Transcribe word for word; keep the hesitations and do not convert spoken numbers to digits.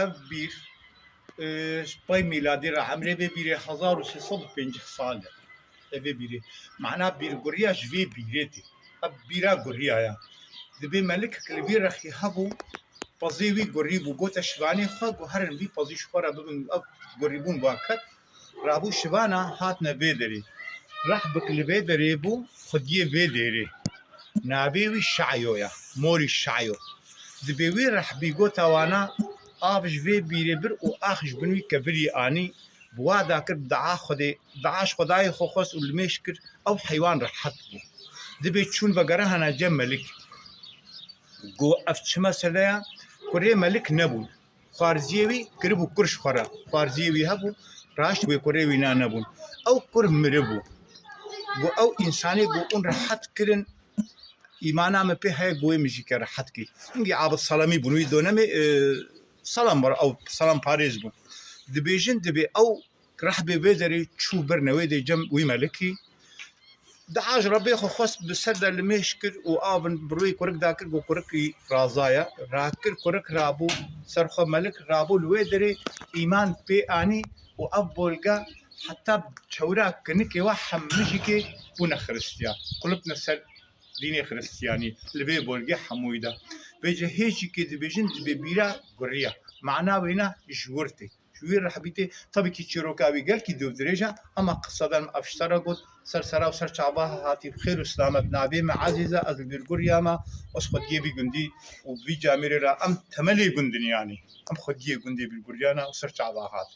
Ev bîr, e, ji pey mîladî re emrê vê bîrê hezar û sê sed û pêncî sal e. Ev vê bîrê. Mana bîrguriya ji vê bîrê tê. Ev bîra guriya ya. Dibê melik li vî rexî hebû, pezê wî gurî bû. Gote şivanê xwe, got, herin vî pezî ji xwe re bibin. Ev gurîbûn va ket. Rabû şivana hatine vê derê. Rehbik li vê derê bû, xwediyê vê derê. Navê wî Şayo ya, morî Şayo. Dibê wî rehbî gota wana, av ji vê bîrê bir û ax ji bin wî kevirî anî, bi wa da kir, dua Xwedê, dua ji Xwedayê xwe xwest û limêj kir, ew heywan rehet bû. Dibê çûn vegere hene cem melik. Got, ev çi mesele ye? Kurê melik nebûn. Xwarziyê wî kiribû kur ji xwe re. Xwarziyê wî hebû, raşt wê kurê wî na nebûn. Ew kur miribû. Got, ew însanê got, hûn rehet kirin, îmana min pê heye, got, wê min jî ke rehet kî. Hingî Abid Selamî bûn, wî donemê, e, Selam bar, ew Selam parêz bûn. Dibêjin, dibê ew rehbê vê derê çû bir newêdê cem wî melikî. Dua ji Rebbê xwe xwest, bi ser de limêj kir û avin bi rûyê kurik da kir, got, kurikî raza ye. Rakir, kurik rabû ser xwe, melik rabû li wê derê, îman pê anî û ev bolge heta çewra kinikê we hemijîkê bûne xiristiyan. Qulipne ser dînê xiristiyanî li vê bolgê hemûyî de. Vêce hêjîkê dibêjin dibê bîra guriya. Mana wêna ji wir tê. Ji wî rehbî tê. Tabî kî çîroka wî gelkî dûv dirêj e, ema qiseden ev ji te re got, ser sera û ser çava hatî bi xêr û silamet. Navê me Ezîz e, ez li Bîrguriya me, ez xwediyê vî gundî û vî camêrê re em temelê gundin yanî. Em xwediyê gundê Bîrguriya ne û ser çava hat.